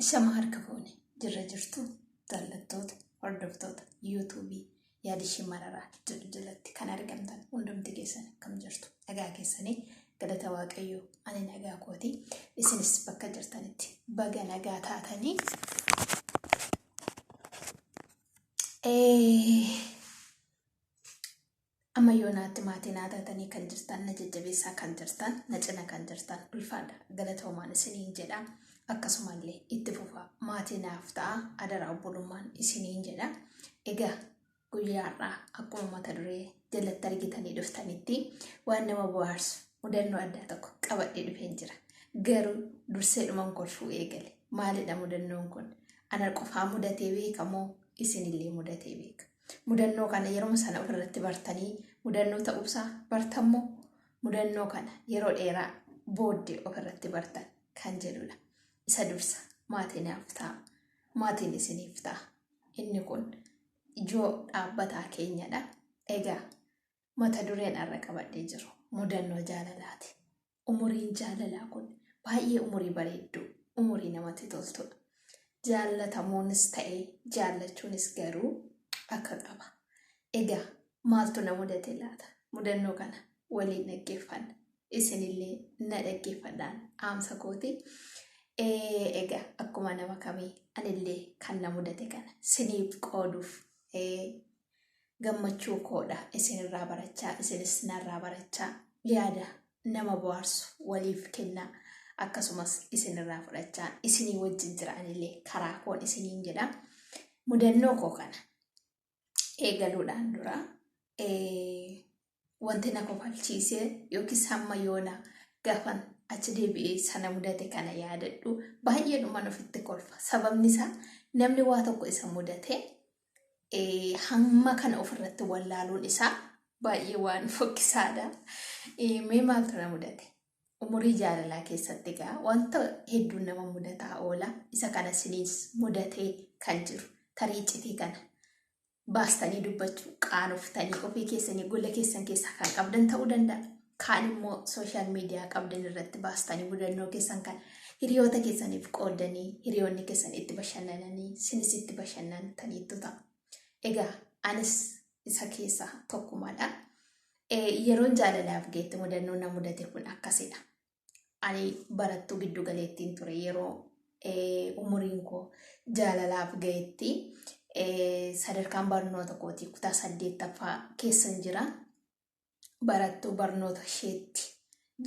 Shama harka fuune jirra jirtu jaallattoota hordoftoota yuutuubii yaadishii mararaa jedhu jalatti kan argamtan hundumti keessan akkam jirtu nagaa keessanii galata waaqayyoo ani nagaa kooti isinis bakka jirtanitti baga nagaa taatanii. Amma yoonaatti maatii naa taatanii kan jirtan, na jajjabeessaa kan jirtan, na cina kan jirtan ulfaadha galatoomaan isiniin jedha. Akkasumallee itti fufaa maatii naaf ta'a adaraa obbolummaan isiniin jedha. Egaa guyyaa har'aa akkuma mata duree jalatti argitanii dhuftanitti waan nama bohaarsu mudannoo addaa tokko qabadhee dhufeen jira. Garuu dursee dhuman kolfuu eegale. Maalidha mudannoon kun? Ana qofaa mudatee beeka moo isinillee mudatee beeka? Mudannoo kana yeroo sana ofirratti bartanii mudannoo ta'uusaa bartammoo mudannoo kana yeroo dheeraa booddee ofirratti bartan kan jedhudha. Isa dursa maatii naaf ta'a. Maatiin isiniif ta'a. Inni kun ijoo dhaabbataa keenyadha. Egaa mata dureen har'a qabadhee jiru mudannoo jaalalaati. Umuriin jaalalaa kun baay'ee umurii bareedduu, umurii namatti toltudha. Jaallatamuunis ta'ee jaallachuunis garuu akka qaba. Egaa maaltu na mudate laata? Mudannoo kana waliin dhaggeeffanna. Isinillee na dhaggeeffadhaan dhaamsa kooti. Egaa akkuma nama kamii anillee kan na mudate kana siniif qooduuf gammachuu koodha isinirraa barachaa isinis narraa barachaa yaada nama bohaarsu waliif kennaa akkasumas isinirraa fudhachaa isinii wajjin jira anillee karaa koon isiniin jedha mudannoo koo kana eegaluudhaan dura wanti na kofalchiise yookiis hamma yoona gaafan achi deebi'ee sana mudate kana yaadadhu baay'eedhuman ofitti kolfa. Sababni isaa namni waa tokko isa mudate hamma kana ofirratti wallaaluun isaa baay'ee waan fokkisaadha. Mee maaltu na mudate? Umurii jaalalaa keessatti egaa wanta hedduun nama mudataa oola. Isa kana siniis mudatee kan jiru tarii iccitii kana baastanii dubbachuu qaanoftanii ofii keessanii gola keessan keessaa kan qabdan ta'uu danda'a. Kaan immoo sooshaal miidiyaa qabdan irratti baastanii mudannoo keessan kan hiriyoota keessaniif qooddanii hiriyoonni keessan itti bashannananii sinis itti bashannantaniittu ta'a. Egaa anis isa keessaa tokkumadha. Yeroon jaalalaaf geette mudannoon na mudate kun akkasidha. Ani barattuu giddu galeettiin ture yeroo umuriin koo jaalalaaf ga'etti sadarkaan barnoota kootii kutaa saddeettaffaa keessan jira. Barattuu barnoota isheetti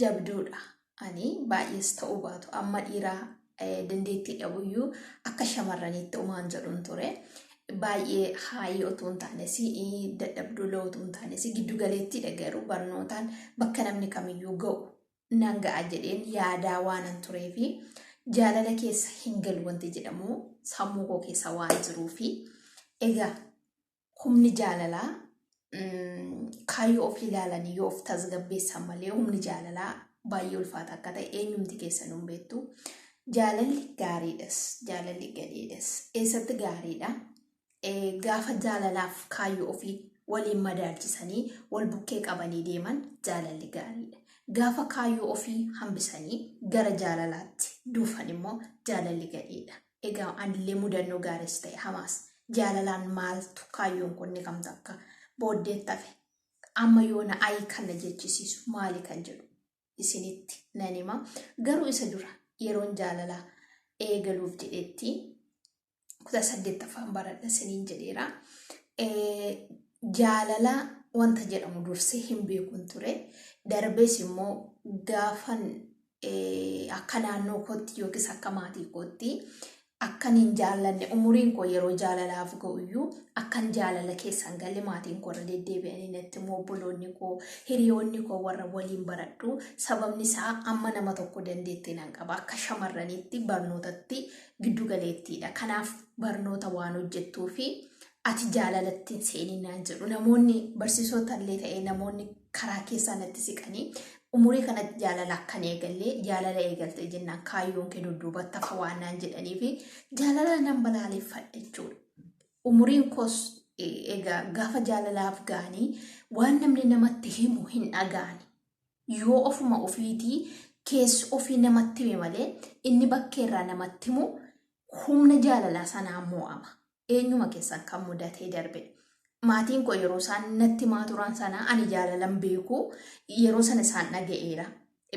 jabduudha. Ani baay'ees ta'uu baatu amma dhiiraa dandeettii dhabuyyuu akka shamarraniitti umaan jedhuun ture. Baay'ee haayii otuu hin taanes dadhabduu loo otuu hin taanes giddu galeettiidha garuu barnootaan bakka namni kamiyyuu ga'u nan ga'a jedheen yaadaa waanan tureefi jaalala keessa hin galu wanti jedhamu sammuu koo keessa waan jiruufi egaa humni jaalalaa kaayyoo ofii ilaalanii yoo of tasgabbeessan malee humni jaalalaa baay'ee ulfaata akka ta'e eenyumti keessanuu hin beektu. Jaalalli gaariidhas, jaalalli gadheedhas. Eessatti gaariidha? Gaafa jaalalaaf kaayyoo ofii waliin madaalchisanii wal bukkee qabanii deeman jaalalli gaariidha. Gaafa kaayyoo ofii hambisanii gara jaalalaatti duufan immoo jaalalli gadheedha. Egaa anillee mudannoo gaariis ta'e hamaas jaalalaan maaltu kaayyoon kun ni kamtu akka booddeetti hafe amma yoona ayi kan na jechisiisu maali kan jedhu isinitti nan hima. Garuu isa dura yeroon jaalala eegaluuf jedhetti kutaa saddeettaffaan baradha isiniin jedheera. Jaalala wanta jedhamu dursee hin beekun ture. Darbees immoo gaafan akka naannoo kootti yookiis akka maatii kootti akkan hin jaallanne umuriin koo yeroo jaalalaaf ga'u iyyuu akkan jaalala keessa hin galle maatiin koo irra deddeebi'anii natti immoo obboloonni koo hiriyoonni koo warra waliin baradhu sababni isaa amma nama tokko dandeettii nan qaba akka shamarraniitti barnootatti giddu galeettiidha kanaaf barnoota waan hojjettuu fi ati jaalalatti hin seeniin naan jedhu namoonni barsiisota illee ta'ee namoonni karaa keessaa natti siqanii umurii kanatti jaalala akkan eegallee jaalala eegalte jennaan kaayyoon kee dudduubatti hafa waan naan jedhanii fi jaalala nan balaaleffadha jechuudha. Umuriin koos egaa gaafa jaalalaaf ga'anii waan namni namatti himu hin dhaga'ani. Yoo ofuma ofiitii keessi ofii namatti hime malee inni bakkeerraa namatti himu Humna jaalalaa sanaan mo'ama. Eenyuma keessan kan mudatee darbe. Maatiin koo yeroo isaan natti himaa turan sana ani jaalalan beeku yeroo sana isaan dhaga'eera.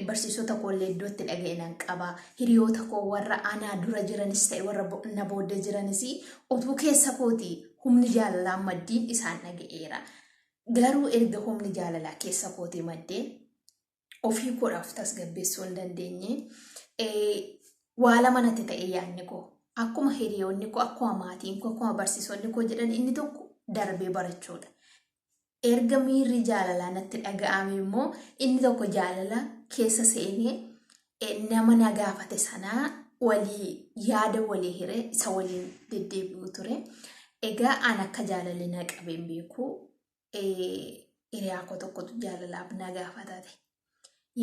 Barsiisota koollee iddoo itti dhaga'e nan qaba. Hiriyoota koo warra anaa dura jiranis ta'e warra na booda jiranis utuu keessa kooti humni jaalalaa maddiin isaan dhaga'eera. Garuu erga humni jaalalaa keessa kootii maddee ofii koodhaaf tasgabbeessuu hin dandeenye. Waa lama natti ta'e yaadni koo. Akkuma hiriyoonni koo, akkuma maatiin koo, akkuma barsiisonni koo jedhan inni tokko darbee barachuudha. Erga miirri jaalalaa natti dhaga'ame immoo inni tokko jaalala keessa seenee nama na gaafate sanaa walii yaada walii hiree isa waliin deddeebi'u ture. Egaa an akka jaalalli na qabeen beeku hiriyaa koo tokkotu jaalalaaf na gaafatate.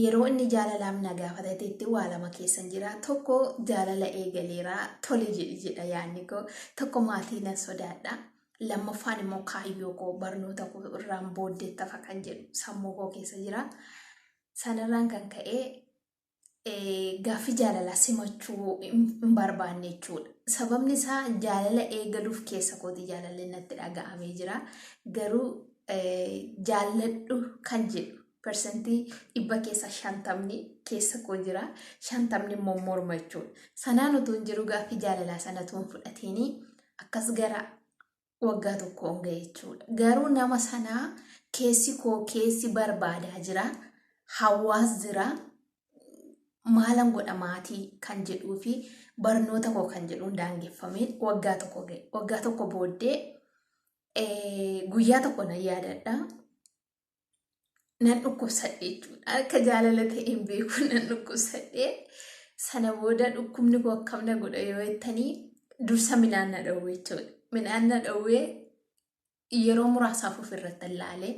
Yeroo inni jaalalaaf na gaafatatetti waa lama keessan jira. Tokko jaalala eegaleera tole jedhi jedha yaadni koo. Tokko maatii nan sodaadha. Lammaffaan immoo kaayyoo koo barnoota koo irraan booddeetti hafa kan jedhu sammuu koo keessa jira. Sanarraan kan ka'e gaaffii jaalalaa simachuu hin barbaanne jechuudha. Sababni isaa jaalala eegaluuf keessa kooti jaalalli natti dhaga'amee jira. Garuu jaalladhu kan jedhu 50% keessa koo jira. 50 immoo morma jechuudha. Sanaan utuu hin jiru gaaffii jaalalaa sana utuu hin fudhatiini akkas gara waggaa tokkoon ga'e jechuudha. Garuu nama sanaa keessi koo keessi barbaadaa jira. Hawaas jira. Maalan godha maatii kan jedhuu fi barnoota koo kan jedhuun daangeffameen waggaa tokko ga'e. Waggaa tokko booddee guyyaa tokko nan yaadadha. Nan dhukkubsadhe jechuudha. Akka jaalala ta'e hin beeku nan dhukkubsadhe. Sana booda dhukkubni koo akkam na godha yoo jettanii dursa midhaan na dhowwe jechuudha. Midhaan na dhowwee yeroo muraasaaf ofirratti laalee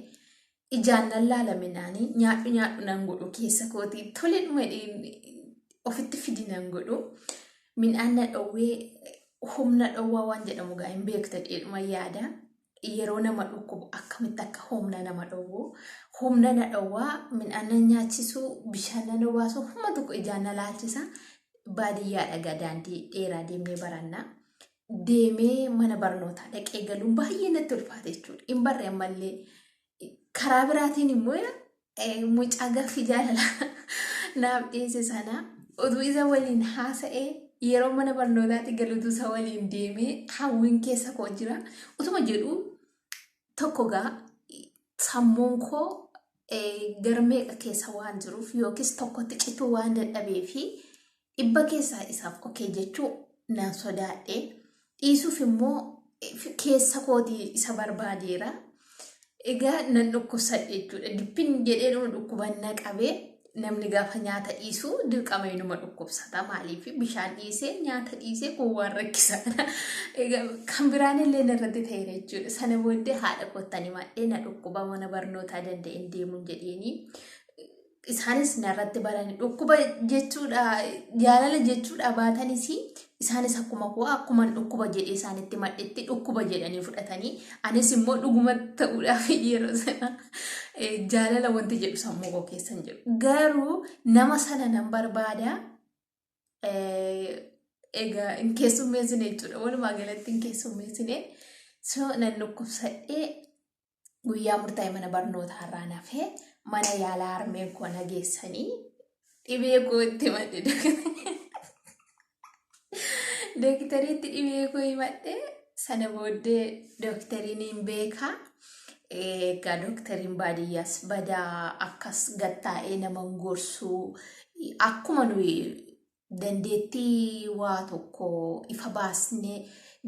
ijaan nan laala midhaanii nyaadhu nyaadhu nan godhu keessa kootii tole dhuma ofitti fidi nan godhu. Midhaan na dhowwee humna dhowwaa waan jedhamu gaa hin beekta dheedhuma yaada. Yeroo nama dhukkubu akkamitti akka humna nama dhowwu humna na dhowwaa midhaan na nyaachisu bishaan na obaasu humna tokko ijaan na laalchisa. Baadiyyaadha gaa daandii dheeraa deemnee baranna. Deemee mana barnootaa dhaqee galuun baay'ee natti ulfaate jechuudha. Hin barre ammallee karaa biraatiin immoo mucaa gaaffii jaalalaa naaf dhiyeesse sana utuu isa waliin haasa'ee yeroo mana barnootaatti galuutu isa waliin deemee hawwiin keessa koo jira. Utuma jedhu tokko gaa sammuun koo garmeeqa keessa waan jiruuf yookiis tokkotti cituu waan dadhabee fi dhibba keessaa isaaf okee jechuu nan sodaadhe. Dhiisuuf immoo keessa kootii isa barbaadeera. Egaa nan dhukkubsadhe jechuudha. Dippin jedhee dhuma dhukkuban na qabee namni gaafa nyaata dhiisu dirqama inuma dhukkubsata. Maaliif bishaan dhiisee nyaata dhiisee kun waan rakkisaadha. Egaa kan biraan illee narratti ta'eera jechuudha. Sana booddee haadha koottani madhee na dhukkuba mana barnootaa danda'een deemuun jedheeni. Isaanis narratti barani dhukkuba jechuudha jaalala jechuudha baatanis isaanis akkuma koo akkuma dhukkuba jedhee isaanitti madhetti dhukkuba jedhanii fudhatanii anis immoo dhuguma ta'uudhaaf yeroo sana jaalala wanti jedhu sammuu koo keessa hin jiru. Garuu nama sana nan barbaada. Egaa hin keessummeessine jechuudha. Walumaa galatti hin keessummeessine. So nan dhukkubsadhee guyyaa murtaa'e mana barnootaa irraa nafee mana yaalaa harmeen koo na geessanii dhibee koo itti himadhe. Doktariitti dhibee koo himadhe sana booddee doktariin hin beekaa. Egaa doktariin baadiyyaas badaa akkas gattaa'ee nama hin gorsuu akkuma nuyi dandeettii waa tokko ifa baasnee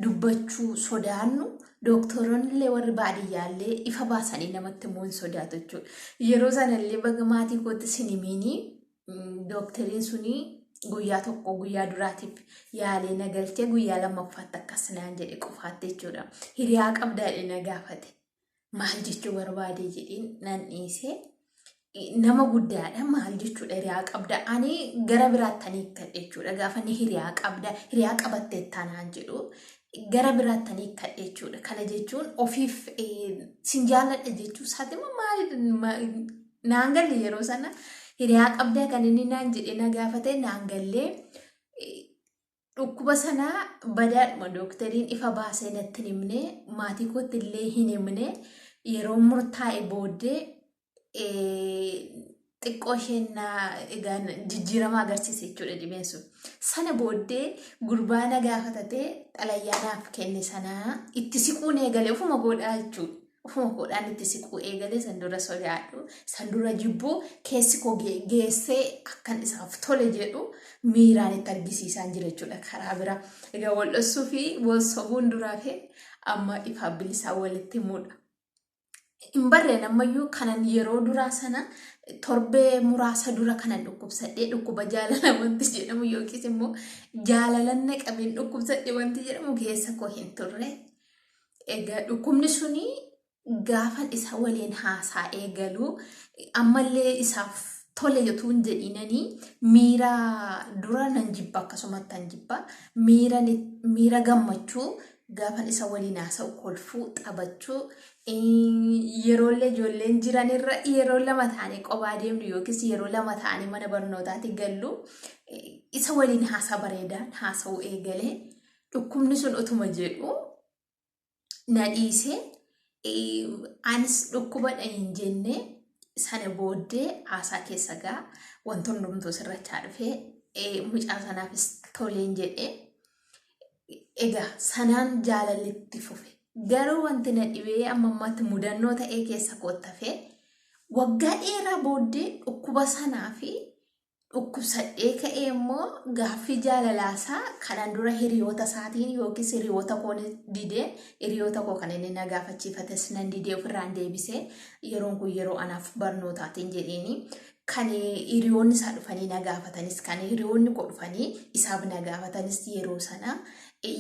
dubbachuu sodaannu doktoroonni illee warri baadiyyaallee ifa baasanii namatti immoo hin sodaatu jechuudha. Yeroo sanallee baga maatii kootti sin himiinii doktariin suni guyyaa tokko guyyaa duraatiif yaalee na galchee guyyaa lammaffaatti akkas naan jedhe qofaatti jechuudha. Hiriyaa qabdaa jedhee na gaafate. Maal jechuu barbaade jedheen nan dhiise. Nama guddaadha maal jechuudha hiriyaa qabda ani gara biraatti ani hiikkadhe jechuudha gaafa inni hiriyaa qabda hiriyaa qabattee taanaan jedhu gara biraatti ani hiikkadhe jechuudha kana jechuun ofiif sin jaalladha jechuu isaati moo maal naan galle yeroo sana hiriyaa qabda kan inni naan jedhe na gaafate naan gallee. Dhukkuba sana badaadhuma dooktariin ifa baasee natti hin himne, maatii kootti illee hin himne. Yeroo murtaa'e booddee xiqqoo isheen egaa jijjiirama agarsiise jechuudha dhibeen sun. Sana booddee gurbaa na gaafatatee xalayyaa naaf kenne sanaa itti siquun eegale ofuma godhaa jechuudha. Ofuma koodhaan itti siquu eegalee, san dura sodaadhu, san dura jibbuu keessi koo geessee akkan isaaf tole jedhu miiraan itti argisiisaan jira jechuudha karaa bira. Egaa wal dhossuu fi wal sobuun duraa fi amma ifaaf bilisaa walitti himuudha. Hin barreen ammayyuu kanan yeroo duraa sana torbee muraasa dura kanan dhukkubsadhee, dhukkuba jaalala wanti jedhamu yookiis immoo jaalalan na qabeen dhukkubsadhe wanti jedhamu keessa koo hin turre. Egaa dhukkubni suni gaafan isa waliin haasaa eegalu ammallee isaaf tole yotuu hin jedhinanii miira dura nan jibba, akkasumatti nan jibba, miira gammachuu gaafan isa waliin haasa'u kolfuu, taphachuu, yeroollee ijoolleen jiranirra yeroo lama ta'anii qophaa deemnu yookiis yeroo lama ta'anii mana barnootaatti gallu isa waliin haasaa bareedaan haasa'uu eegalee, dhukkubni sun utuma jedhu na dhiisee, anis dhukkubadha hin jenne. Sana booddee haasaa keessa gaa wanti hundumtuu sirrachaa dhufee mucaa sanaafis toleen jedhee, egaa sanaan jaalalli itti fufe. Garuu wanti na dhibee amma ammaatti mudannoo ta'ee keessa koottafee, waggaa dheeraa booddee dhukkuba sanaa fi dhukkubsadhee ka'ee immoo gaaffii jaalalaasaa kanaan dura hiriyoota isaatiin yookiis hiriyoota koon didee, hiriyoota koo kan inni na gaafachiifates nan didee, ofirraan deebisee, yeroon kun yeroo anaaf barnootaatiin jedheeni. Kan hiriyoonni isaa dhufanii na gaafatanis, kan hiriyoonni koo dhufanii isaaf na gaafatanis yeroo sana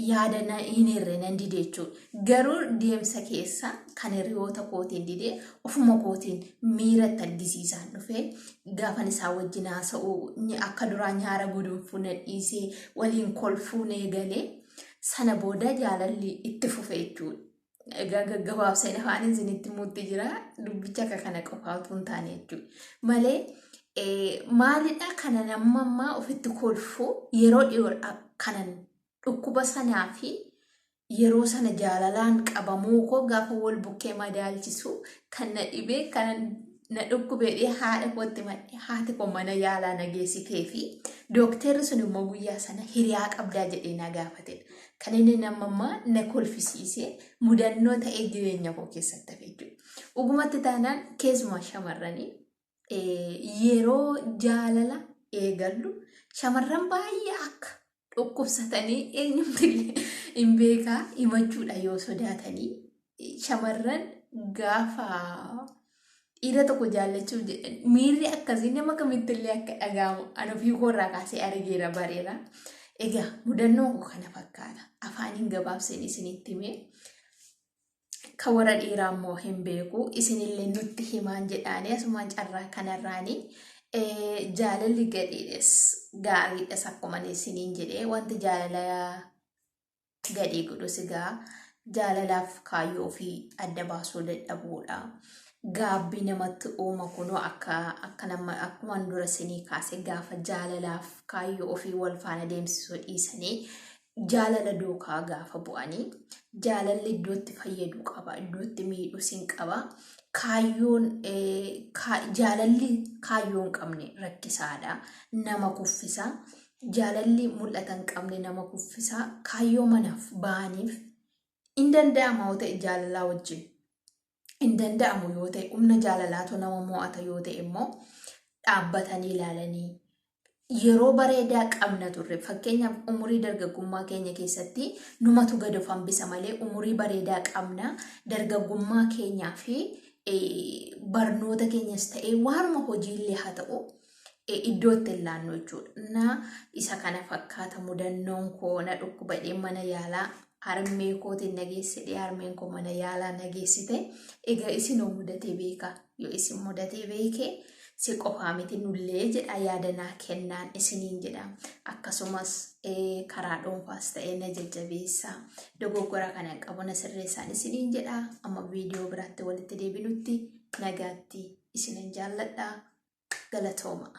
yaada na hin hirre, nan dide jechuudha. Garuu deemsa keessa kan hiriyoota kootiin didee ofuma kootiin miira itti argisiisaan dhufee, gaafan isaa wajjin haasa'u akka duraa nyaara gudunfuu na dhiisee, waliin kolfuu eegalee, sana booda jaalalli itti fufe jechuudha. Egaa gaggabaabseen afaan isinitti himuutti jira, dubbicha akka kana qofaa utuu hin taane jechuudha. Malee maalidha kanan amma ammaa ofitti kolfuu, yeroo dhiyoodha kanan dhukkuba sanaa fi yeroo sana jaalalaan qabamuu koo gaafa wal bukkee madaalchisu, kan na dhibee, kan na dhukkubee haadha kootti madhe, haati koo mana yaalaa na geessitee fi dooktarri sun immoo guyyaa sana hiriyaa qabdaa jedhee na gaafatedha. Kan inni nama ammaa na kolfisiisee mudannoo ta'ee jireenya koo keessatti hafe jechuudha. Dhugumatti taanaan keessumaa shamarranii yeroo jaalala eegallu shamarran baay'ee akka dhukkubsatanii eenyumtillee hin beekaa, himachuudha yoo sodaatanii, shamarran gaafa dhiira tokko jaallachuuf jedhan miirri akkasii nama kamittillee akka dhaga'amu an ofii koorraa kaasee argeera, bareera. Egaa mudannoon koo kana fakkaata. Afaaniin gabaabseen isinitti himee, kan warra dhiiraa immoo hin beeku, isinillee nutti himaan jedhaanii asumaan carraa kanarraanii. Jaalalli gadhiidhas gaariidhas akkuma isiniin jedhee, wanti jaalala gadhii godhus egaa jaalalaaf kaayyoo ofii adda baasuu dadhabuudha. Gaabbii namatti uuma kunoo akka akka nama akkuma dura isinii kaase, gaafa jaalalaaf kaayyoo ofii wal faana deemsisuu dhiisanii jaalala duukaa gaafa bu'anii, jaalalli iddootti fayyaduu qaba, iddootti miidhuus hin qaba. Kaayyoon jaalalli kaayyoo hin qabne rakkisaadha, nama kuffisa. Jaalalli mul'ata hin qabne nama kuffisa. Kaayyoo manaaf ba'aniif hin danda'ama yoo ta'e, jaalalaa wajjin hin danda'amu yoo ta'e, humna jaalalaatu nama mo'ata yoo ta'e immoo dhaabbatanii ilaalanii, yeroo bareedaa qabna turre, fakkeenyaaf umurii dargaggummaa keenya keessatti numatu gad of hambisa malee umurii bareedaa qabna, dargaggummaa keenyaa fi barnoota keenyas ta'ee waanuma hojiillee haa ta'u iddoo itti hin laannu jechuudha. Na isa kana fakkaata mudannoon koo. Na dhukkubadhee mana yaalaa harmee kootiin na geessedhee, harmeen koo mana yaalaa na geessite. Egaa isinoo mudatee beekaa? Yoo isin mudatee beekee si qofaa miti nullee jedha, yaadanaa kennaan isiniin jedha. Akkasumas karaa dhuunfaas ta'ee na jajjabeessaa, dogoggora kana qabu na sirreessaan isiniin jedha. Amma viidiyoo biraatti walitti deebinutti nagaatti, isinin jaalladha, galatooma.